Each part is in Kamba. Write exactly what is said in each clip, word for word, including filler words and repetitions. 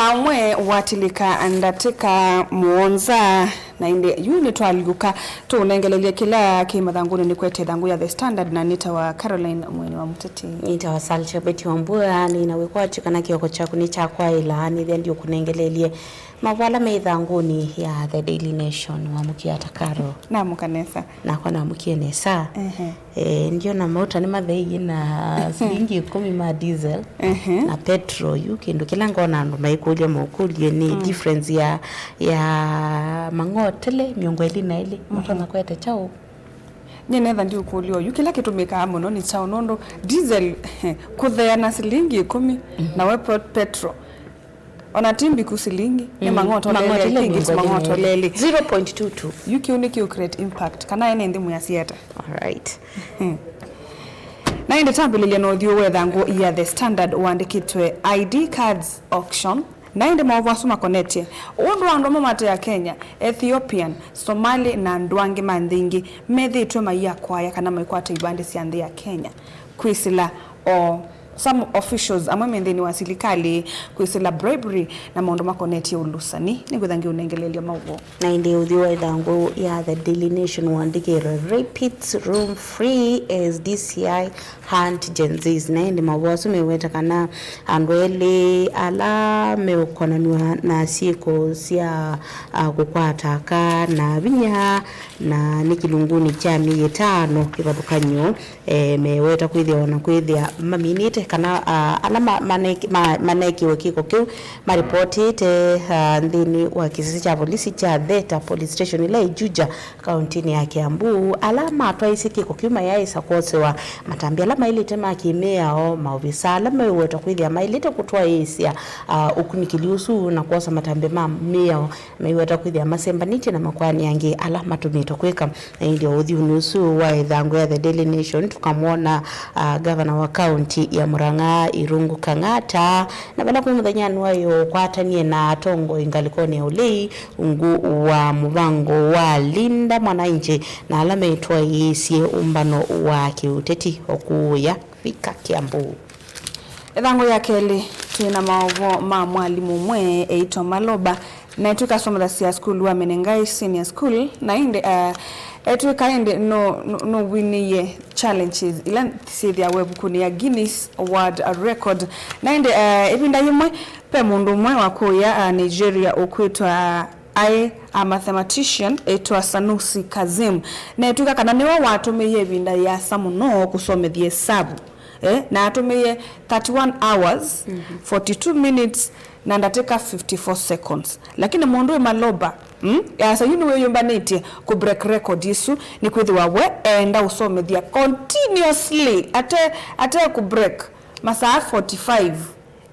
Amwe watilika ndatĩka mũonza, na ĩndĩ yu nĩtwalyũka tũũnengelelye kĩla kĩ mathangũnĩ nĩkwete ĩthangũ ya The Standard, na nĩtawa Caroline Mwene wa Mũteti. Nĩtawa Salcha Betty Wambua, nĩna wĩkwatyo kana kĩoko kyaku nĩkyakwaĩla, nĩthĩa ndiũkũnengelelye maũvoo ala me ĩthangũnĩ ya The Daily Nation. Wamũkie ata Caro? Namũka nesa. Nakwa namũkie nesa. Ehe. Eh, ndiona mauta nĩ mathei na silingi ĩkũmi ma diesel. Ehe. Na petrol, yu kĩndũ kĩla ngona andũ maikũlya maũkũlyo nĩ difference ya, ya mang'otele mĩongo ĩlĩ na ĩlĩ. Matonya kwete kyaũ? Nyie netha ndiũkũlya oyu kĩla kĩtũmĩkaa mũno nĩ kyaũ, nũndũ diesel kũtheana silingi ĩkũmi, nawe pe-, petrol. Ona ti mbiku silingi, nĩ mang'otolele, mang'otolele I think it's mĩongo ĩlĩ na ĩlĩ. Mang'otolele. Zero point two two. Yu kĩu nĩ kĩu create impact, kana ene nthĩ mwĩasya ata? All right. Na ĩndĩ tambĩlĩlya na ũthyũ wa ĩthangũ ya The Standard wandĩkĩtwe, I D cards auction. Na ĩndĩ maũvoo asu makonetye ũndũ andũ amwe mate ya Kenya, Ethiopian, Somali na andũ angĩ ma nthĩ ingĩ methĩĩtwe maiakwaya kana maikwata ivandĩ sya nthĩ ya Kenya kwĩsĩla o some officials amwe me nthĩnĩ wa silikalĩ kwĩsĩla bribery na maũndũ makonetye ũlũsani. Nĩngwĩtha ngĩũnengelelya maũvoo. Na ĩndĩ ũthyũ wa ĩthangũ ya The Daily Nation wandĩkĩtwe, "Rapists roam free as D C I hunt Gen Zs." Na ĩndĩ maũvoo asu meweta kana andũ elĩ ala meũkonanw'a na syĩko sya, ah, kũkwata aka na vinya na nĩ kĩlungunĩ kya myei ĩtano kĩvathũkany'o. E, meweta kwĩthĩa ona kwĩthĩa maminĩte kana, a, ala ma-, maneki-, ma-, manekiwe kĩko kĩu maripotĩte, a, nthĩnĩ wa kĩsisi kya volisi kya Theta Police Station ĩla ĩ Juja, kauntinĩ ya Kiambu. Ala matwaisye kĩko kĩu mayaaĩsa kwosewa matambya ala maĩlĩte ma kĩmĩao, maovisa ala mewetwa kwĩthĩa maĩlĩte kũtwaĩĩsya, a, ũkunĩkĩli ũsu na kwosa matambya ma mĩao meweta kwĩthĩa masembanĩtye na makoani angĩ ala matũmĩtwe kwĩka. Na ĩndĩ o ũthyũnĩ ũsu wa ĩthangũ ya The Daily Nation, tũkamwona, ah, gavana wa kaunti ya Murang'a, Irungu Kang'ata, na vala kwĩ mũthenyanĩ wa ĩyo ũkwatanie na atongoi ngalĩkonĩ ya ũlei ungu wa mũvango wa Linda Mwananchi na ala metwaĩĩsye ũmbano wa kĩũteti o kũũya Thika, Kiambu. Ĩthangũ ya kelĩ, twĩ na maũvoo ma mwalimũ ũmwe eĩtwa Maloba, na etw'ĩka asomethasya sukulu wa Menengai Senior School, na ĩndĩ, eh, etw'ĩka ĩndĩ no, no, nũwinĩie challenges ila syĩthĩawa ĩvukunĩ ya Guinness World Record. Na ĩndĩ, eh, ĩvinda yĩmwe, ve mũndũ ũmwe wa kũũya, ah, Nigeria ũkwĩtwa, ah, aĩ a mathematician eĩtwa Sanusi Kazim, na etw'ĩka kana nĩwe watũmĩie ĩvinda yĩasa mũno kũsomethya ĩsavu. Eh, na atũmĩie thirty-one hours, forty-two minutes, na ndatĩka fifty-four seconds. Lakini mũndũ wĩ Maloba, mm, asa yu nĩwĩyũmbanĩtye kũ break record ĩsu, nĩkwĩthĩwa we eenda ũsomethya continuously, ate, ate kũ break, masaa forty-five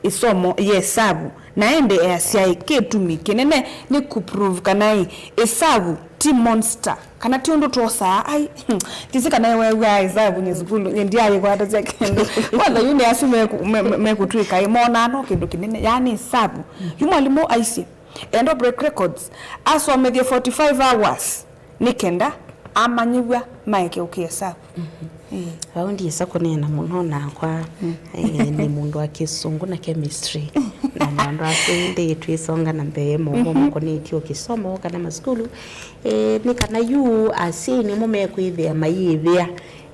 ĩsomo yĩ ĩsavu. Na ĩndĩ easya ĩ, kĩtumi kĩnene nĩ kũ prove kana ĩ, ĩsavu ti monster, kana ti ũndũ twosaa, ai, ndĩsĩ kana weew'aa ĩsavu nyie sukulu, nyie ndyayĩkwatasya kĩndũ. Kwanza yu nĩ asu meku-, me-, me-, mekũtw'ĩka ĩ, monaa no kĩndũ kĩnene, yaani ĩsavu. Yu mwalimũ aisye, enda break records, asomethye forty-five hours, nĩ kenda amanyĩw'a maeke ũkĩa ĩsavu. Ĩĩ. Vau ndiĩsa kũneena mũno nakwa, eh, nĩ mũndũ wa kĩsũngũ na chemistry. Na maũndũ asu ĩndĩ twĩsonga na mbee, maũvoo makonetye o kĩsomo kana masukulu. Eh, nĩ kana yu asyai nĩmo mekwĩthĩa mayĩvĩa,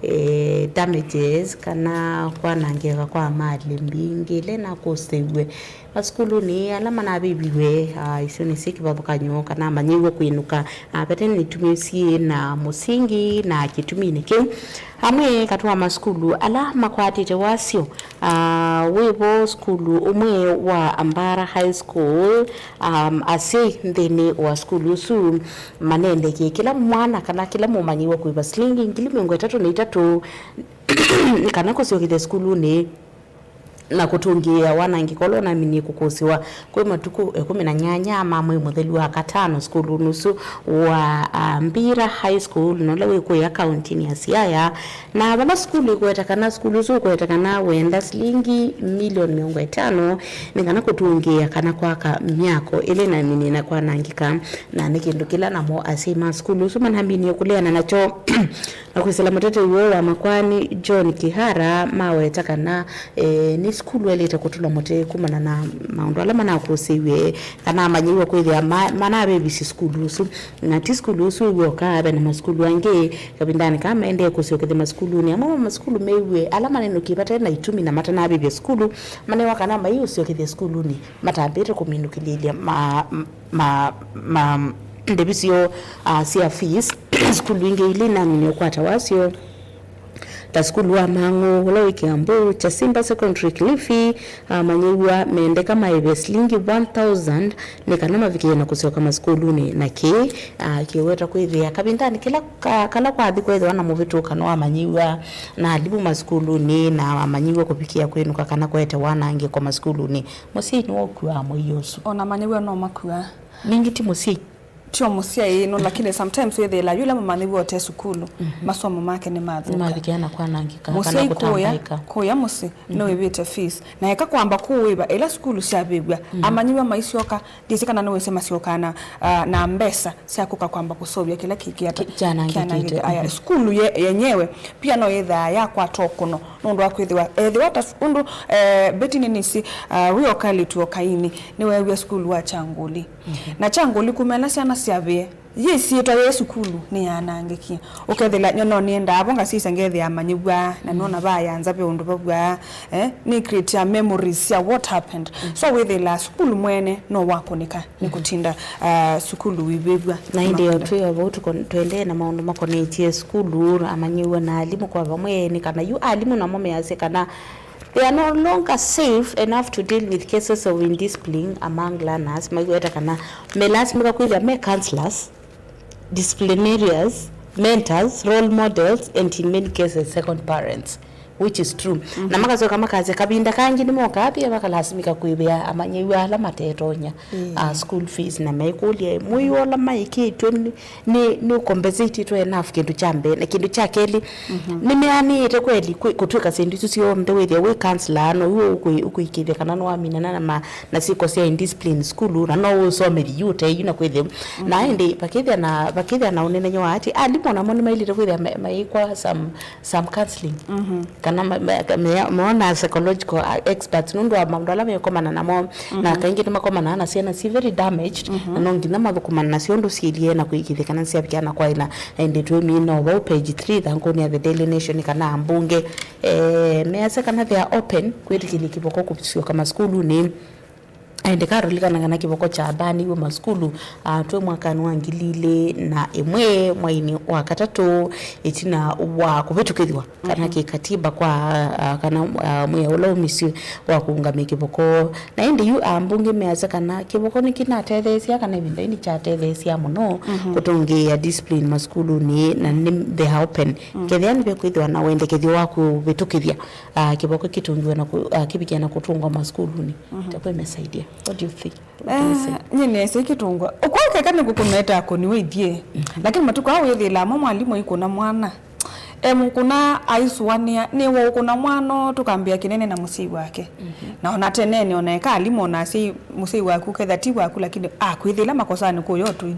eh, damages kana kwanangĩka kwa mali mbingĩ ila inakũsĩw'e masukulunĩ ala manavĩviw'e, ah, isionĩ syĩ kĩvathũkany'o kana amanyĩw'e kwĩnũka, ah, vate na itumi syĩ na mũsingi na kĩtuminĩ kĩu. Amwe katĩ wa masukulu ala makwatĩte wasyo, ah, wĩ vo sukulu ũmwe wa Ambara High School, um, asyai nthĩnĩ wa sukulu ũsu manendekie kĩla mwana kana kĩla mũmanyĩw'a kũĩva silingi ngili mĩongo ĩtatũ na itatũ nĩ kana kũsyokethya sukulunĩ na kũtũngĩĩa wanangĩko ũla ũnaminie kũkũsĩwa kwĩ matukũ ĩkũmi na nyanya ma mwei mũthelu wa katano sukulunĩ ũsu wa, ah, Mbira High School, na ũla wĩ kũya kauntinĩ ya Siaya. Na vala sukulu ĩkũweta kana sukulu ũsu ũkũweta kana wenda silingi milioni mĩongo ĩtano nĩ kana kũtũngĩĩa kana kwaka myako ĩla ĩnaminie na kwanangĩka, na nĩ kĩndũ kĩla namo asyai ma sukulu ũsu manaminie kũleana nakyo. Na kwĩsĩla mũtetei woo wa makoani John Kihara, maweta kana, eh, nĩ sukulu elĩte kũtũla mũtĩ kumana na maũndũ ala manakũsĩiw'e kana amanyĩw'a kwĩthĩa ma-, manavĩvisye sukulu ũsu. Na ti sukulu ũsu w'oka, ve na masukulu angĩ. Kavindanĩ kaa maendee kũsyokethya masukulunĩ, amwe ma masukulu mew'e ala manenũkie vate na itumi na matanavĩvya sukulu, manewa kana maiũsyokethya sukulunĩ matambĩte kũminũkĩlĩlya ma-, ma-, ma-, ndĩvi syoo, ah, sya fees. Sukulu ingĩ ilĩ inanginie ũkwata wasyo ta sukulu wa Mang'u ũla wĩ Kiambu, Chasimba Secondary Kilifi, amanyĩw'a mendeka maĩve silingi one thousand nĩ kana mavikĩe na kũsyoka masukulunĩ. Na kĩĩ, ah, kĩweta kwĩthĩa kavindanĩ kĩla ka-, kala kwathi kwĩthĩwa na mũvĩtũkano wa amanyĩw'a na alimũ masukulunĩ na amanyĩw'a kũvikĩa kwĩnũka kana kũete wanangĩko masukulunĩ, mũsyai nĩwe ũkuaa mũio ũsu. Ona amanyĩw'a no makuaa. Ningĩ ti mũsyai. Tio mũsyai no, lakini sometimes wĩthĩĩla yũla mũmanyĩw'a ũte sukulu, masomo make nĩmathũka. Nĩmavikĩa na kwanangĩka kana kũtambaĩka. Mũsyai kũya, kũya mũsyĩ, nĩwĩvĩte fees. Na eka kwamba kũĩva, ĩla sukulu syavĩw'a, amanyĩw'a maisyoka, ndiĩsĩ kana nĩwĩsĩ masyokaa na, ah, na mbesa sya kũka kwamba kũseũvya kĩla kĩ-, kĩata-, kyanangĩkĩte. Aya, sukulu ye-, yenyewe pia no yĩthaa yakwata ũkũno, nũndũ wa kwĩthĩwa, ethĩwa ta s-, ũndũ, eh, Betty nĩnĩsĩ, ah, wĩ o kalĩtu o kaini, nĩweew'a sukulu wa Kyangũli. Na Kyangũli kuma ĩla syana syavĩe, yĩsyĩtwa yĩ sukulu nĩyanangĩkie. Ũkethĩla nyono nĩendaa vo ngasisya ngethĩa amanyĩw'a, na nona vaya nza ve ũndũ vavw'a, eh, nĩ create memories sya what happened. So wĩthĩla sukulu mwene no wakũnĩka nĩ kũtinda, ah, sukulu wĩvĩvw'a. Na ĩndĩ o twĩ o vau tũko-, tũendee na maũndũ makonetye sukulu, amanyĩw'a na alimũ kwa vamwe, nĩ kana yu alimũ namo measya kana they are no longer safe enough to deal with cases of indiscipline among learners. Maiweta kana melasimika kwĩthĩa me counselors, disciplinarians, mentors, role models, and in many cases, second parents, which is true. Na makacoka makasya kavinda kangĩ nĩmokaa pia makalasimika kwĩvĩa amanyĩw'a ala matetonya, ah, school fees, na maikũlya mwĩĩ ũla maĩkĩtwe nĩ, nĩ, nĩ compensated enough kĩndũ kya mbee, na kĩndũ kya kelĩ, nĩmeanĩĩte kweli kwĩ-, kũtw'ĩka syĩndũ isu syonthe wĩthĩa wĩ counselor, no iwe ũkwĩ-, ũkwĩkĩĩthya kana nĩwaminana na ma-, na syĩko sya indiscipline sukulu, na no ũsomethye yu ũte yu na kwĩthĩa. Na ĩndĩ vakĩthĩa na, vakĩthĩa na ũnenany'o wa atĩ alimũ namo nĩmailĩte kwĩthĩa ma-, maĩkwa some, some counseling. Kana ma-, ma-, ma-, moona psychological, uh, experts nũndũ wa maũndũ ala mekomana namo. Na kaingĩ nĩmakomanaa na syana syĩ very damaged, na no nginya mathũkũmana nasyo ũndũ syĩlyĩ na kũĩkĩĩthya kana nĩsyavikĩa na kwaĩla. Na ĩndĩ twĩmina o vau page three thangũnĩ ya The Daily Nation kana ambunge, eh, measya kana they are open kwĩtĩkĩlya kĩvoko kũsyoka masukulunĩ. Na ĩndĩ karũlikana kana kĩvoko kyabanĩw'e masukulu, ah, twĩ mwakanĩ wa ngili ilĩ na ĩmwe mweinĩ wa katatũ, ĩtina wa kũvĩtũkĩthw'a kana kĩkatiba kwa, ah, kana, ah, mwĩao ũla ũmisye wa kũũngamĩa kĩvoko. Na ĩndĩ yu ambunge measya kana kĩvoko nĩkĩnatetheesya kana ĩvinda yĩĩ nĩkyatetheesya mũno kũtũngĩĩa discipline masukulunĩ, na nĩ they are open. Kethĩa nĩvekwĩthĩwa na wendekethyo wa kũvĩtũkĩthya, ah, kĩvoko kĩtũngiwe na kũ-, ah, kĩvikĩa na kũtũngwa masukulunĩ, itakuwa imesaidia. What do you think? Eh, nyie nĩsĩ kĩtũngwa. Ũkwakeka nĩ kũkũneta akũni wĩthiĩ. Lakini matukũ aa wĩthĩla amwe mwalimũ aikũna mwana. E mũkũna aisũanĩa, nĩ wa ũkũna mwana, tũkambĩa kĩnene na mũsyai wake. Na ona tenene, ona eka alimũ, ona asyai, mũsyai waku, ketha ti waku, lakini akwĩthĩla makosanĩ kũyo twĩnĩ.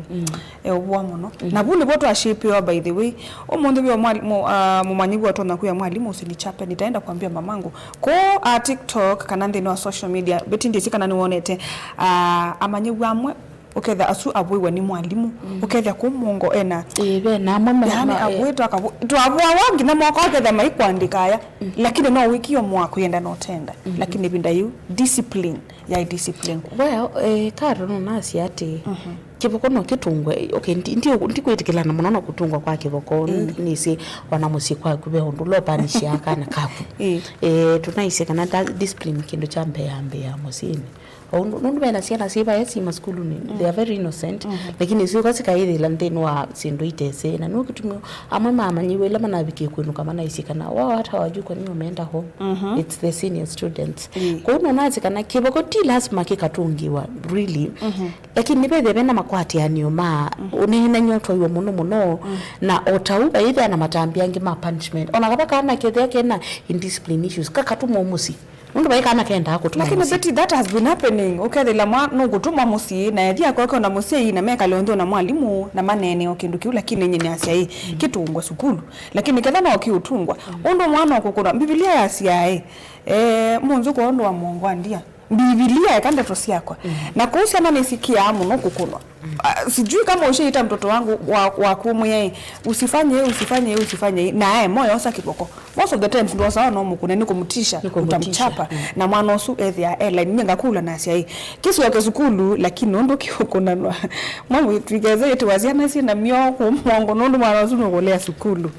E ũvũa mũno. Na vu nĩvo twashĩpĩwa, by the way. Ũmũnthĩ wĩ o mwalimũ, ah, mũmanyĩw'a ũtonya kwĩa mwalimũ, "Usinichape, nitaenda kuambia mamangu." Kũũ, ah, TikTok kana nthĩnĩ wa social media, Betty ndyĩsĩ kana nĩwonete, ah, amanyĩw'a amwe, ũketha asu avũiwe nĩ mwalimũ, ũketha kũu mũongo ena. Ĩĩ, ve na amwe ma-, yani, ma-, avũĩtwe akavũ-, twavũawa nginya moko, ũketha maikwandĩka aya, lakini no wĩkie mwakwĩenda na ũtenda. Lakini ĩvinda yĩu, discipline, yaĩ discipline. Well, eh, Karo nũnasya atĩ, kĩvoko no kĩtũngwe, okay, ndi-, ndi-, ndikwĩtĩkĩlana mũno na kũtũngwa kwa kĩvoko, nĩsĩ ona mũsyĩ kwaku ve ũndũ ũla ũpanishia kana kaku. Eh, tũnaisye kana da-, discipline kĩndũ kya mbee yambĩĩa mũsyĩnĩ. O ũndũ, nũndũ vena syana syĩ vaya syĩ masukulunĩ, they are very innocent, lakini syũka sikaĩthĩla nthĩnĩ wa syĩndũ itesĩ, na nĩkĩtumi amwe maamanyĩw'e ĩla manavikie kwĩnũka manaisye kana, "Wao hata hawajui kwa nini wameenda home." It's the senior students. Kwoou nonasye kana kĩvoko ti lasima kĩkatũngĩwa, really. Lakini nĩvethĩa vena makwatĩanĩo ma ũneenany'a ũtwaiwe mũno mũno, na o ta ũu vaĩthĩa na matambya angĩ ma punishment. Ona kava kana kethĩa kena indiscipline issues, kakatũmwa mũsyĩ. Nũndũ vai kana kendaa kũtuma. Lakini mũsyĩ. Betty, that has been happening. Ũkethĩla mwa nũkũtũmwa mũsyĩ, na ethi akwake ona mũsyai, na mekale onthe ona mwalimũ, na maneene o kĩndũ kĩu, lakini nyie nĩasya ĩ, kĩtũngwe sukulu. Lakini ketha no kĩũtũngwa. Ũndũ mwana ũkũkũna, Mbivilia yasya ĩ, eh, mũnzũ kwa ũndũ wa mũongo wa ndia. Mbivilia eka ndeto syakwa. Na kũu syana nĩsikiaa mũno kũkũnwa. Ah, sijui kama ushaita mtoto wangu wa, wa kumwĩa ĩ, "Usifanye hii, usifanye hii, usifanye hii." Naye moyo osa kiboko. Most of the times ndosawa no mũkũne, nĩ kũmũtisha, nĩ kũmũtisha, utamchapa. Na mwana ũsu ethĩa e line, nyie ngakũlwa nasya ĩ, kĩsyoke sukulu, lakini ũndũ kĩũkũnanwa. Mwamu twikeze ĩtĩwa syana syĩ na myoo kũ mũongo, nũndũ mwana ũsu nũkũlea sukulu.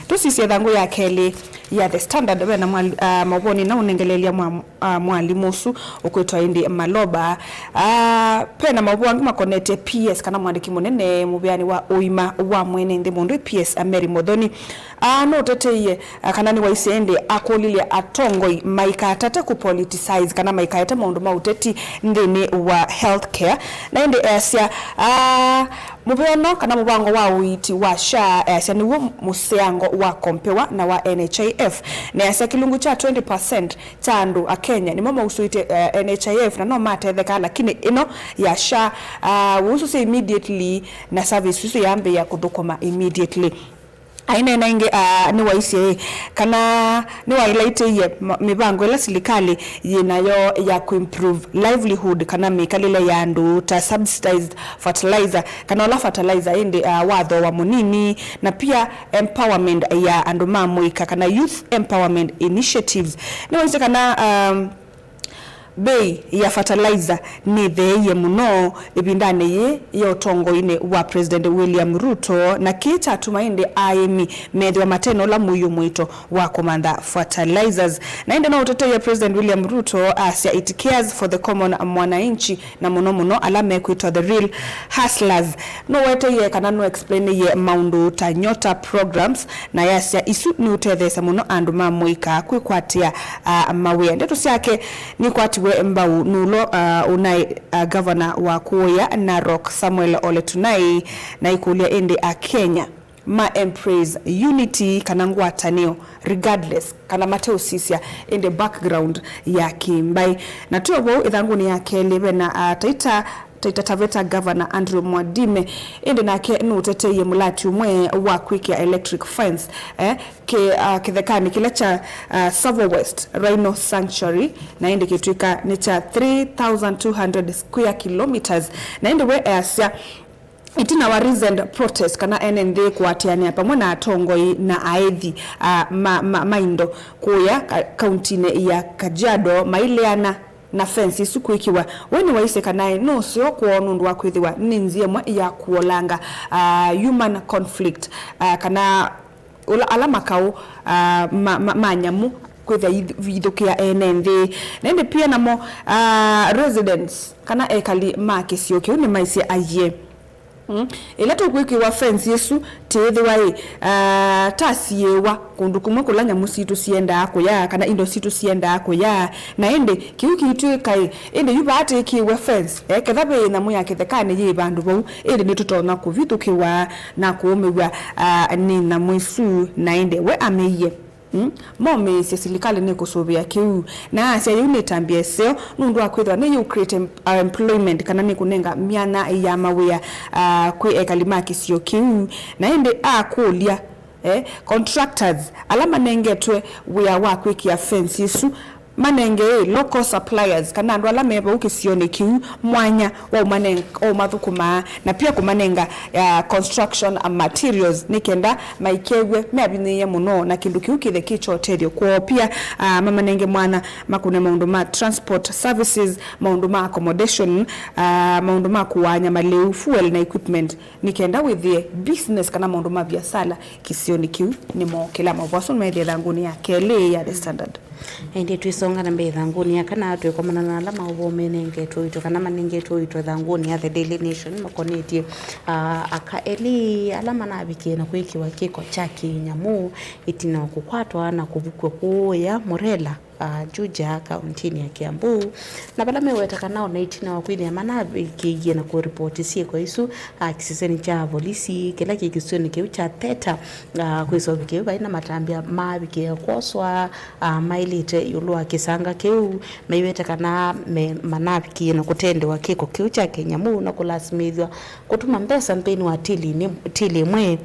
Tũsisye thangũ ya kelĩ ya The Standard, ve na mwali-, ah, maũvonĩ na ũnengeleelya mwa ah, mwalimũ ũsu ũkwĩtwa ĩndĩ Maloba. Ah, ve na maũvoo angĩ makonetye P S kana mwandĩki mũnene mũvĩanĩ wa ũima wa mwene nthĩ mũndũ P S Mary Muthoni. Ah, nũteteie, ah, kana nĩwaisye ĩndĩ akũlilye atongoi maikatate kũpoliticize kana maikaete maũndũ ma ũteti nthĩnĩ wa healthcare. Na ĩndĩ easya, ah, mũvĩano kana mũvango wa ũiiti wa SHA easya nĩw'o mũseango wa kompewa na wa N H I F. Na easya kĩlungu kya twenty percent kya andũ a Kenya nĩmo mausũĩtye, eh, N H I F na no matetheka, lakini ĩno ya SHA, ah, wĩusũsya immediately na service isu yambĩĩa kũthũkũma immediately. Aineena ĩngĩ, ah, nĩwaisye ĩ, kana nĩwailaitĩie ma-, mĩvango ĩla silikalĩ yĩ nayo ya kũimprove livelihood kana mĩkalĩle ya andũ ta subsidized fertilizer, kana ũla fertilizer ĩndĩ, ah, wa thooa mũnini, na pia empowerment ya andũ ma mũika kana youth empowerment initiatives. Nĩwaisye kana, um, bei ya fertilizer nĩtheeie mũno ĩvindanĩ yĩĩ ya ũtongoinĩ wa President William Ruto, na kĩĩ kyatuma ĩndĩ aĩmi methĩwa mate na ũla mũio mũito wa kũmantha fertilizers. Na ĩndĩ no ũteteie President William Ruto asya it cares for the common mwananchi, na mũno mũno ala mekwĩtwa the real hustlers. Nũweteie kana nũexplainĩie maũndũ ta Nyota programs, na yasya isu nĩũtetheesya mũno andũ ma mũika kwĩkwatĩa, ah, mawĩa. Ndeto syake nĩkwatiwe mbau nũlo, ah, ũnaĩ, ah, gavana wa kũũya Narok Samuel Ole Tunai, na ikũlya ĩndĩ Akenya ma embrace unity kana ngwatanĩo regardless kana mateũsisya ĩndĩ background ya kĩmbaĩ. Na twĩ o vau ĩthangũnĩ ya kelĩ, ve na, ah, Taita, Taita Taveta Governor Andrew Mwadime, ĩndĩ nake nũteteie mũlati ũmwe wa kwĩkĩa electric fence, eh, kĩ, ah, kĩthekanĩ kĩla kya, ah, Tsavo West Rhino Sanctuary, na ĩndĩ kĩtw'ĩka nĩ kya three thousand two hundred square kilometers. Na ĩndĩ we easya, ĩtina wa recent protest kana ene nthĩ kũatĩanĩa pamwe na atongoi na aĩthi, ah, ma, ma, ma indo kũya ka-, kauntinĩ ya Kajiado maileana na fence ĩsu kwĩkĩwa. We nĩwaisye kana nũseo kwoo nũndũ wa kwĩthĩwa nĩ nzĩa ĩmwe ya kuolanga, ah, human conflict, ah, kana ũla, ala makaũ, ah, ma, ma, ma nyamũ kwĩthĩa ith-, ithũkĩa ene nthĩ. Na ĩndĩ pia namo, ah, residents kana ekali ma kĩsio kĩu nĩmaisye aiee. Mm. Ĩla tũkwĩkĩwa fence ĩsu, tĩĩthĩwa ĩ, ah, tasiĩĩwa kũndũ kũmwe kũla nyamũ sitũ siendaa kũya, kana indo sitũ siendaa kũya, na ĩndĩ kĩu kĩitw'ĩka ĩ, ĩndĩ yu vaa tĩkĩwe fence, eh, ketha ve nyamũ ya kĩthekanĩ yĩ vandũ vau, ĩndĩ nĩtũtonya kũvithũkĩwa na kũũmĩw'a, ah, nĩ nyamũ isu, na ĩndĩ we ameie. Mm? Momĩĩsye silikalĩ nĩkũsũvĩa kĩu, na asya yĩu nĩ ĩtambya ĩseo nũndũ wa kwĩthĩwa nĩyĩũcreate em-, uh, employment kana nĩkũnenga myanya ya mawĩa, uh, kwĩ ekali ma kĩsio kĩu. Na ĩndĩ akũlya, eh, contractors ala manengetwe wĩa wa kwĩkĩa fence ĩsu manenge ĩ, local suppliers kana andũ ala me vau kĩsionĩ kĩu mwanya wa ũmaneng-, wa ũmathũkũmaa, na pia kũmanenga, uh, construction materials nĩ kenda maikew'e meavinyĩĩe mũno na kĩndũ kĩu kĩthe kĩ kya ũtethyo kwoo. Pia, uh, mamanenge mwanya makũne maũndũ ma transport services, maũndũ ma accommodation, uh, maũndũ ma kũaany'a malĩu, fuel na equipment, nĩ kenda wĩthĩe business kana maũndũ ma viasala kĩsionĩ kĩu nĩmookĩla. Maũvoo asu nĩmaĩthĩe ĩthangũnĩ ya kelĩ ya The Standard. Ĩndĩ twĩsonga na mbee ĩthangũnĩ ya kana, twĩkomana na ala maũvoo menengetwe ũito kana manengetwe ũito ĩthangũnĩ ya The Daily Nation makonetye, ah, aka elĩ ala manavikie na kwĩkĩwa kĩko kya kĩnyamũ ĩtina wa kũkwatwa na kũvukw'a kũũya Murela ah, Juja, kaũntĩnĩ ya Kiambu, na vala meweta kana ona ĩtina wa kwĩthĩa manavikĩie na kũripoti syĩko isu, ah, kĩseseni kya volisi kĩla kĩ kĩsionĩ kĩu kya Theta, ah, kwĩsovĩ kĩu vai na matambya mavikĩe kwoswa, ah, maĩlĩte ĩũlũ wa kĩsanga kĩu, maiweta kana me, manavikĩie na kũtendewa kĩko kĩu kya kĩnyamũ na kũlasimĩthw'a kũtũma mbesa nthĩnĩ wa tili nĩ-, tili ĩmwe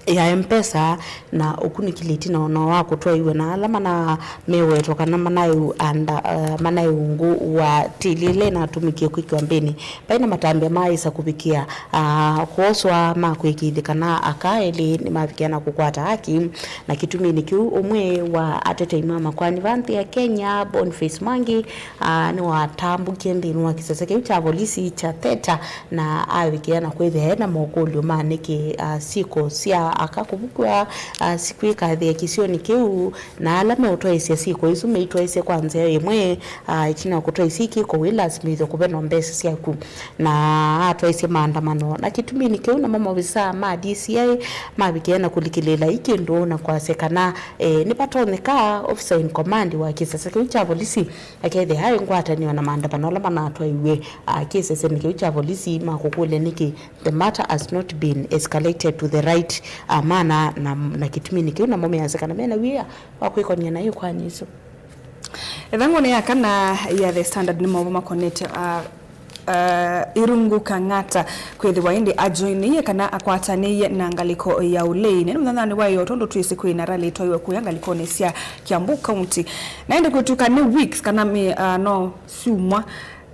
ya M-Pesa, na ũkunĩkĩli ĩtina ona wa kũtwaiwe na ala mana mewetwa kana manaĩ u-, anda, eh, manaĩ ungu wa tili ĩla ĩnatũmĩkie kwĩkĩwa mbĩnĩ. Vai na matambya maaĩsa kũvikĩa, ah, kwoswa ma kwĩkĩĩthya kana aka elĩ nĩmavikĩa na kũkwata haki. Na kĩtuminĩ kĩu, ũmwe wa atetei ma makoani va nthĩ ya Kenya, Boniface Mwangi, ah, nĩwatambũkie nthĩnĩ wa kĩsese kĩu kya volisi kya Theta, na avikĩa na kwĩthĩa ena mokũlyo ma nĩkĩ, ah, syĩko sya aka kũvukw'a, ah, sikwĩkathĩa kĩsionĩ kĩu, na ala meũtwaĩsya syĩko isu meitwaĩsye kwa nzĩa ĩmwe, ah, ĩtina wa kũtwaĩsya ikĩko wĩlasimĩthw'a kũvenwa mbesa syaku. Na atwaĩsye maandamano. Na kĩtuminĩ kĩu, namo maovisaa ma D C I mavikĩe na kũlikĩlĩĩla ĩ kĩndũ na kwasya kana, eh, nĩvatonyeka officer in command wa kĩsese kĩu kya volisi akethĩa aĩ ngwatanĩo na maandamano ala manatwaiwe, ah, kĩsesenĩ kĩu kya volisi ma kũkũlya nĩkĩ the matter has not been escalated to the right, ah, manner, na, na kĩtuminĩ kĩu namo measya kana mena wia wa kwĩkony'a na ĩũkwani ĩsu. Ĩthangũnĩ ya kana ya The Standard nĩ maũvoo makonete, ah, ah, Irungu Kang'ata kwĩthĩwa ĩndĩ ajoinĩie kana akwatanĩie na ngalĩko ya ũlei nene mũthenyanĩ wa ĩyoo, tondũ twĩsĩ kwĩ na rally ĩtwaiwe kũya ngalĩkonĩ sya Kiambu County. Na ĩndĩ kwĩtw'ĩka nĩ weeks kana mĩ-, ah, no syumwa,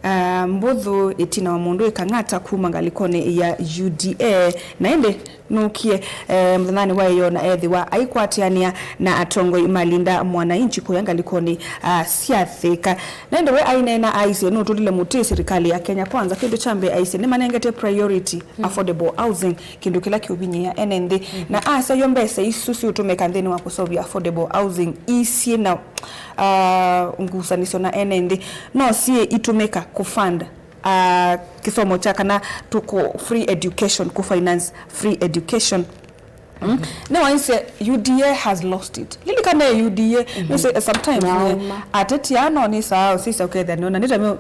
ah, mbũthũ ĩtina wa mũndũ ĩ Kang'ata kuma ngalĩkonĩ ya U D A. Na ĩndĩ nũkie, eh, mũthenyanĩ wa ĩyoo na ethĩwa aikwatĩanĩa na atongoi ma Linda Mwananchi kũya ngalĩkonĩ, ah, sya Thika. Na ĩndĩ we aineena aisye nũtũlile mũtĩ silikalĩ ya Kenya Kwanza, kĩndũ kya mbee aisye nĩmanengete priority affordable housing, kĩndũ kĩla kĩũvinyĩĩa ene nthĩ. Na asya yo mbesa isu siũtũmĩka nthĩnĩ wa kũseũvya affordable housing isyĩ na, ah, ngusanĩsyo na ene nthĩ, no syĩ itũmĩka kũfund ah, kĩsomo kya kana tũkũ free education, kũ finance free education. Mm? Nĩwaisye U D A has lost it. Lilikana U D A, you see, sometimes, eh, ateti aa no nĩsaa ũsisya ũkethĩa nĩona nĩtamio,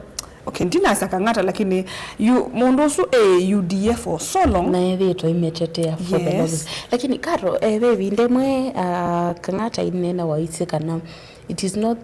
okay, ndinasya Kang'ata, lakini yu, mũndũ ũsu e U D A for so long. Na ethĩĩtwe aimetetea for the longest. Lakini Karo, eh, ve ĩvinda ĩmwe, ah, Kang'ata aineena waisye kana it is not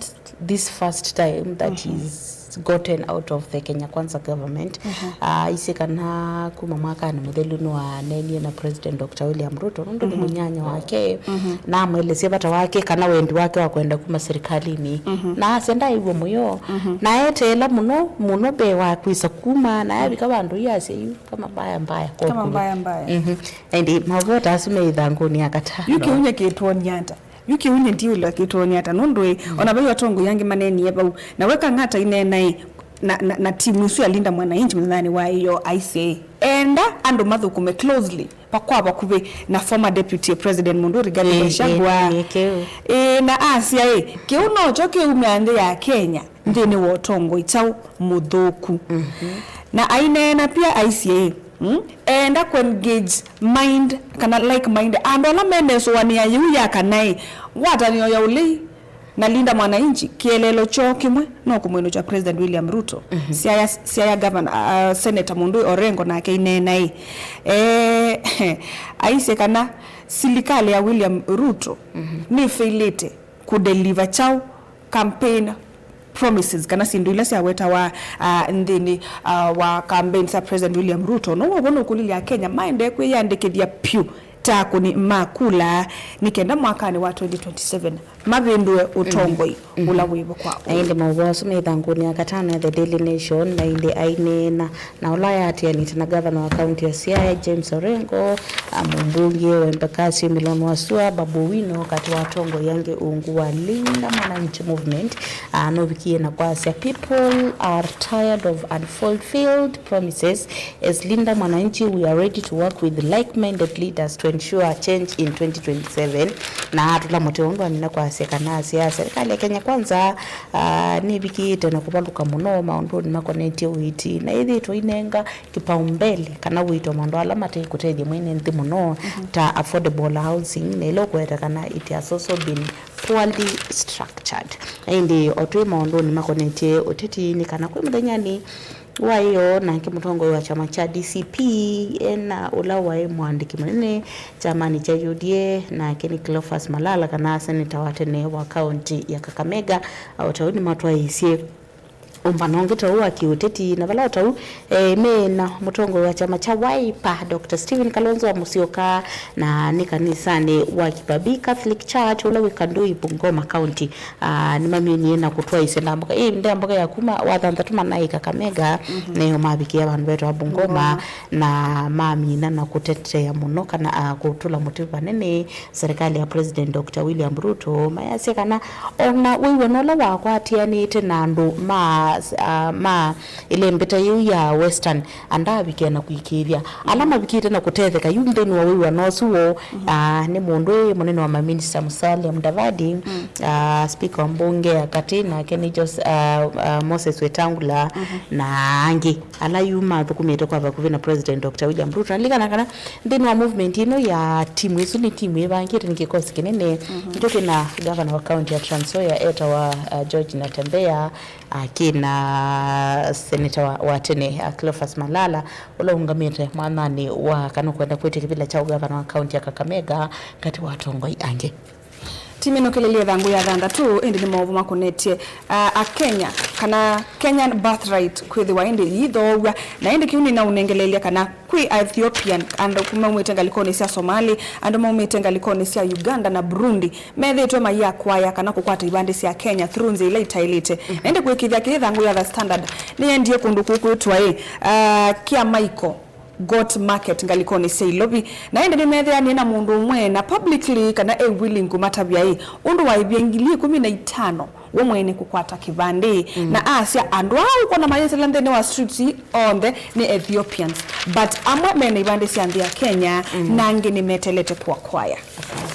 this first time that he's gotten out of the Kenya Kwanza government. Ah, aisye kana kuma mwakanĩ mũthelu nĩwaneenie na President Doctor William Ruto nũndũ nĩ mũnyanya wake, na amwelesya vata wake kana wendi wake wa kwenda kuma serikalini. Na asya ndaĩw'a mũyo. Na eteela mũno, mũno mbee wa kwĩsa kuma, na avika vandũ yu asya yu kama mbaya mbaya kwa kũlũ. Mbaya mbaya. Na ĩndĩ maũvoo ta asu me ĩthangũnĩ ya katano. Yu kĩu nyie kĩtwonia ata? Yu kĩu nyie ndiũlwa kĩtwonia ata? Nũndũ ĩ, ona vai atongoi angĩ maneenie vau. Na we Kang'ata aineena ĩ, na, na, na timu ĩsu ya Linda Mwananchi mũthenyanĩ wa ĩyoo aisye ĩ, enda andũ mathũkũme closely, vakwa vakuvĩ na former deputy president mũndũ Rigathi Gachagua. Ĩ, na asya ĩ, kĩu nokyo kĩumya nthĩ ya Kenya nthĩnĩ wa ũtongoi kyaũ mũthũku. Na aineena pia aisye ĩ, mm, enda kũ engage mind kana like mind andũ ala menesũanĩa yĩu ya kana ĩ, ngwatanĩo ya ũlei na Linda Mwananchi, kĩeleelo kyoo kĩmwe no kũmwĩnũkya President William Ruto. Siaya, Siaya governor, uh, Senator mũndũ Orengo nake aineena ĩ, eh, aisye kana silikalĩ ya William Ruto nĩfailĩte kũdeliver kyaũ campaign promises kana syĩndũ ila syawetawa, ah, nthĩnĩ, ah, wa campaign sya President William Ruto. No wovona ũkũlilya Akenya maendee kwĩyandĩkĩthya pyũ ta akũni ma kula nĩ kenda mwakanĩ wa twenty twenty-seven mavĩndũe ũtongoi ũla wĩvo kwa ũũ. Na ĩndĩ maũvoo asu me ĩthangũnĩ ya katano ya The Daily Nation, na ĩndĩ aineena na ũla yaatĩanĩte na gavana wa kaunti ya Siaya, James Orengo, a, mũmbunge wa Embakasi Milon Wasua, Babu Owino, katĩ wa atongoi angĩ ungu wa Linda Mwananchi Movement, a, nũvikie na kwasya, "People are tired of unfulfilled promises. As Linda Mwananchi, we are ready to work with like-minded leaders to ensure change in twenty twenty-seven, na atũla mũtĩ ũndũ amina kwasya kana asya serikali ya Kenya Kwanza, ah, nĩvikĩte na kũvalũka mũno maũndũnĩ makonetye ũiiti, na ĩthĩtwe inenga kipaumbele kana ũiiti wa maũndũ ala mate kũtethya mwene nthĩ mũno, mhm, ta affordable housing, na ĩla ũkweta kana it has also been poorly structured. Na ĩndĩ o twĩ maũndũnĩ makonetye ũteti, nĩ kana kwĩ mũthenyanĩ wa ĩyo, nake mũtongoi wa kyama kya D C P, ena ũla waĩ mũandĩki mũnene kyamanĩ kya U D A, nake nĩ Cleophas Malala, kana seneta wa tene wa kaunti ya Kakamega, o ta ũu nĩmatwaĩĩsye ũmbano ũngĩ ta ũũ wa kĩũteti, na vala o ta ũu, eh, me na mũtongoi wa kyama kya Wiper, Doctor Stephen Kalonzo wa Musyoka, na nĩ kanisanĩ wa Kibabii Catholic Church, ũla wĩ Kandui, Bungoma County. Ah, nĩmaminie na kũtwaĩsya ndambũka, ĩ, ndambũka ya kuma wa thanthatũ manaĩ Kakamega, mhm, nayo mavikĩa vandũ vetwa Bungoma, Bungoma, na mamina na kũtetea mũno kana, ah, kũtũla mũtĩ vanene serikali ya President Doctor William Ruto, mayasya kana ona wĩw'ano ũla wakwatianĩte na andũ ma, ah, ma ĩlembeta yĩu ya Western, andavikĩa na kũĩkĩĩthya ala mavikĩte na kũtetheka yu nthĩnĩ wa wĩw'ano ũsu woo. Mhm. Ah, nĩ mũndũ ĩ mũnene wa maminista Musalia Mudavadi, mm, ah, speaker wa mbunge ya katĩ, nake nĩ Jos-, ah, ah, Moses Wetangula, mhm, na angĩ ala yu mathũkũmĩte kwa vakuvĩ na President Doctor William Ruto. Nalikana kana nthĩnĩ wa movement ĩno ya timu ĩsu, nĩ timu ĩvangĩte, nĩ kĩkosi kĩnene, mhm, nĩkyo kĩna gavana wa kaunti ya Trans Nzoia etawa, ah, George Natembeya, akĩna seneta wa, wa tene, a, Cleophas Malala, ũla ũngamĩte mwananĩ wa kana ũkwenda kwĩtya kĩvĩla kya ũgavana wa kaunti ya Kakamega, katĩ wa atongoi angĩ. Timinũkĩlĩlye ĩthangũ ya thanthatũ, ĩndĩ nĩ maũvũ makonetye, a, Akenya, kana Kenyan birthright kwĩthĩwa ĩndĩ yĩthoow'a, na ĩndĩ kĩu nĩnaũnengeleelya kana kwĩ Aethiopian, andũ maumĩte ngalĩkonĩ sya Somali, andũ maumĩte ngalĩkonĩ sya Uganda na Burundi, methĩĩtwe maiakwaya kana kũkwata ivandĩ sya Kenya through nzĩa ila itaĩlĩte. Mhm. Na ĩndĩ kũĩkĩĩthya kĩĩ, ĩthangũ ya The Standard nĩyendie kũndũ kũũ kwĩtwa ĩ, ah, Kiamaiko Goat Market ngalĩkonĩ sya Ilovi. Na ĩndĩ nĩmeethĩanie na mũndũ ũmwe na publicly kana e willing kũmatavya ĩ, ũndũ waĩvie ngili ĩkũmi na itano we mwene kũkwata kĩvandĩ. Mm. Na asya andũ aa ũkwona mayĩsĩla nthĩnĩ wa streets ii onthe nĩ Ethiopians, but amwe mena ivandĩ sya nthĩ ya Kenya, mm, na angĩ nĩmetelete kũakwaya.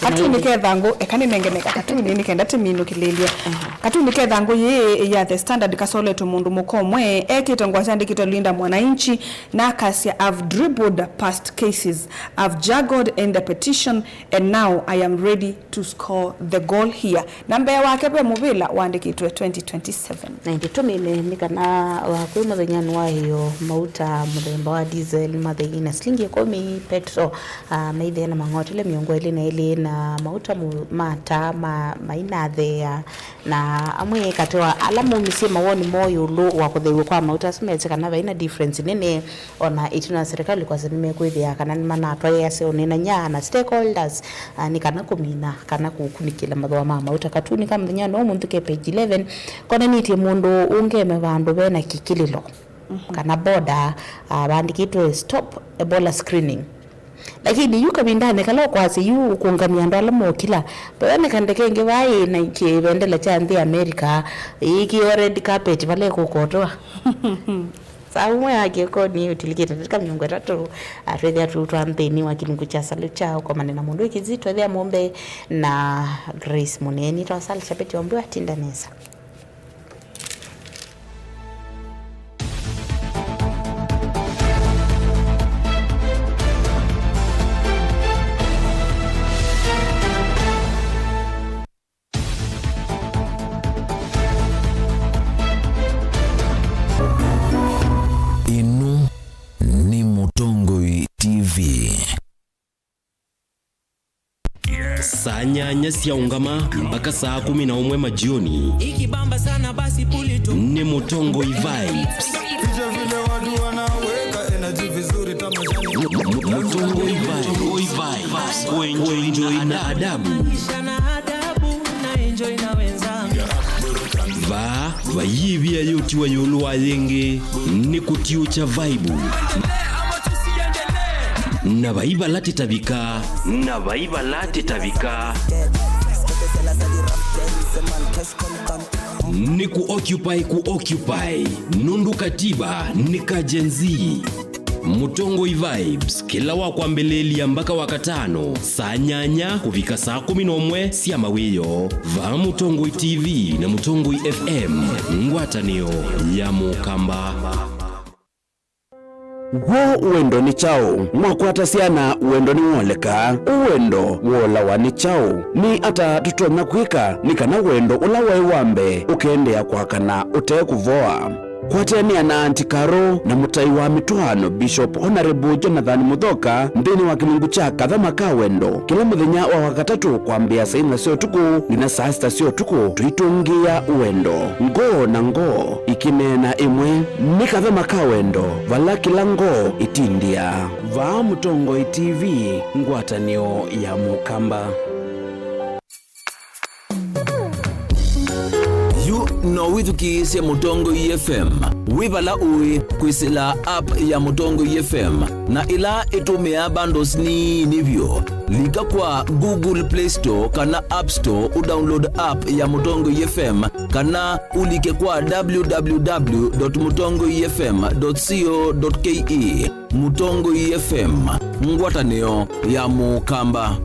Katuni ke thangũ, eka nĩnengene ka katuni nĩ kenda tĩminũkĩlĩlye. Mhm. Katuni ke thangũ yĩĩ ya The Standard kasoletwe mũndũ mũka ũmwe ekĩte ngũa syandĩkĩtwe Linda Mwananchi, na akasya, "I've dribbled past cases, I've juggled in the petition, and now I am ready to score the goal here." Na mbee wake ve mũvĩla waandĩkĩtwe twenty twenty-seven. Na ĩndĩ tũmine nĩ kana, uh, kwĩ mũthenyanĩ wa ĩyo, mauta mũthemba wa diesel mathei na silingi ĩkũmi, petrol, uh, maitheea na mang'otele mĩongo ĩlĩ na ĩlĩ, na mauta mu-, ma taa ma, mainatheea, na amwe katĩ wa ala maumisye mawoni moo ĩũlũ wa kũtheiw'a kwa mauta asu mesĩ kana vai na difference nene. Ona ĩtina wa serikali kwasya nĩmekwĩthĩa kana nĩmanatwaĩa aseũnĩ na nyaa na stakeholders, ah, nĩ kana kũmina kana kũkunĩkĩla mathooa ma mauta. Katuni ka mũthenyanĩ wa ũmũnthĩ ke page eleven, konanĩtye mũndũ ũngeme vandũ ve na kĩkĩlĩlo, mhm, kana border, ah, vandĩkĩtwe "Stop Ebola Screening." Lakini yu kavindanĩ kala ũkwasya yu ũkũngamya andũ ala mokĩla, vayoneka ndeke ĩngĩ vaa ĩ na kĩvendela kya nthĩ America, ĩĩkĩĩwa red carpet vala ĩkũkotoa. Saa ũmwe ya kĩokoni ũtilikĩte ndatĩka mĩongo ĩtatũ, ah, twĩthĩa tũtwa nthĩnĩ wa kĩlungu kya Salu kya Ũkomane na Mũndũ Wĩ Kĩzito, ĩthĩa mũmbe na Grace Mũneeni. Twasala Chapeti wa Mbua, tinda nesa. Ĩno nĩ Mũtongoi T V. Saa nyanya syaũngama mpaka saa kũmi na ũmwe majioni. Ikibamba sana basi puli tu. Nĩ Mũtongoi Vibes. Picha vile watu wanaweka energy vizuri kama jani. Mu-, mu-, Mũtongoi Vibes. Kũenjoy na adabu. Maisha na adabu, na enjoy na wenzangu. Vaa, vayĩvia yũtiwa ĩũlũ wa yĩngĩ, nĩ kũtiũkya vaibu. Na vai vala tĩtavika. Na vai vala tĩtavika. Nĩ kũ occupy, kũ occupy. Nũndũ katiba nĩ ka Gen Z. Mũtongoi Vibes, kĩla wa kwambĩlĩlya mbaka wa katano, saa nyanya kũvika saa kũmi na ũmwe sya mawĩoo, vaa Mũtongoi T V na Mũtongoi F M, ngwatanĩo ya Mũkamba. W'o wendo nĩ kyaũ? Mwakwata syana, wendo nĩwoleka. Wendo wolawa nĩ kyaũ? Nĩ ata tũtonya kwĩka nĩ kana wendo ũla waĩ wa mbee ũkeendeea kwakana ũte kũvoa? Kwatanĩa na Aunty Carol na mũtai wa mĩtwaano, Bishop Honorable Jonathan Muthoka, nthĩnĩ wa kĩlungu kya Kathama ka Wendo, kĩla mũthenya wa Wakatatũ kwambĩĩa saa inya sya ũtukũ nginya saa sita sya ũtukũ, tũitũngĩĩa wendo. Ngoo na ngoo ikĩneena ĩmwe, nĩ Kathama ka Wendo, vala kĩla ngoo ĩtindĩaa. Vaa Mũtongoi T V, ngwatanĩo ya Mũkamba. Yu no wĩthukĩĩsye Mũtongoi F M wĩ vala ũĩ kwĩsĩla app ya Mũtongoi F M, na ĩla ĩtũmĩaa bundles nini vyũ. Lika kwa Google Play Store kana App Store ũdownload app ya Mũtongoi F M, kana ũlike kwa w w w dot mũtongoi f m dot co dot k e. Mũtongoi F M, ngwatanĩo ya Mũkamba.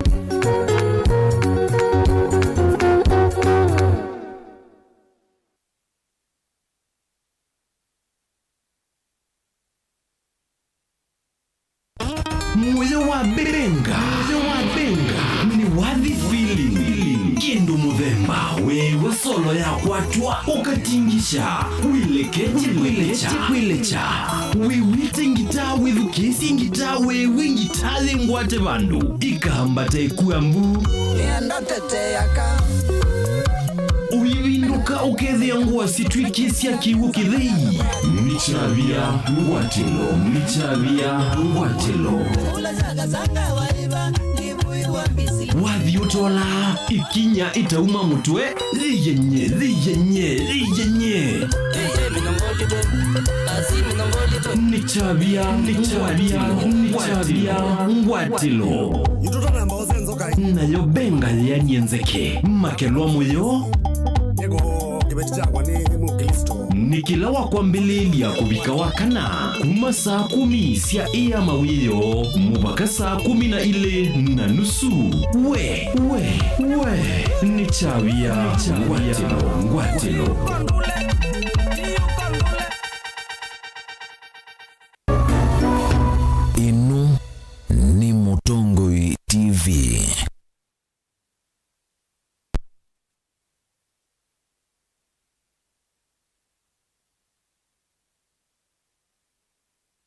Mũyo wa benga, mũyo wa benga nĩ wathi feeling. Kĩndũ mũthemba wĩw'a solo yakwatwa ũkatingisha, wĩleketye kwĩlekya, kwĩlekya. Wĩw'ĩte ngitaa, wĩthukĩĩsye ngitaa, wĩw'e ngitaa yĩ ngwate vandũ, ĩkambata ĩkua mbu. Nĩenda teteaka. Ũivindũka ũkethĩa ngũa situĩkĩsya kĩw'ũ kĩthei. Nĩ kyavya ngwatĩlo, nĩ kyavya ngwatĩlo. Wathi ũtola, ĩkinya ĩtauma mũtwe, yĩyenye, yĩyenye, yĩyenye. Nĩ kyavya, nĩ kyavya ngwatĩlo, ngwatĩlo. Nayo benga yĩanie nzeke, makelwa mũyo. Nĩ kĩla wa kwambĩlĩĩlya kũvika wa kana, kuma saa kũmi sya ĩa mawĩoo mũvaka saa kũmi na ilĩ na nusu. We, we, we, nĩ kyavya ngwatĩlo, ngwatĩlo. Ĩno nĩ Mũtongoi T V.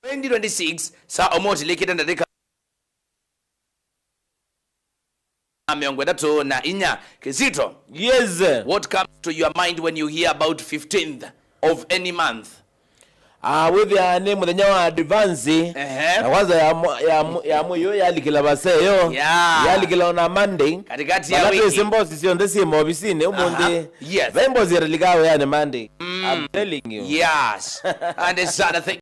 Twenty twenty-six, saa ũmwe ũtilĩkĩte ndatĩka mĩongo ĩtatũ na inya. Kizito, yes, what comes to your mind when you hear about fifteenth of any month? Ah, wĩthĩa nĩ mũthenya wa advance. Ehe. Na kwanza ya mwa-, ya mwa-, ya mwei ũyũ yalikĩla vaseyo. Yeah. Yalikĩla ona Monday. Katikati ya wiki. Twĩsĩ mbosi syonthe syĩ maovisinĩ ũmũnthĩ. Aha. Yes. Vai mbosi yatalika wĩanĩ Monday. Mm. I'm telling you. Yes. And it's another thing.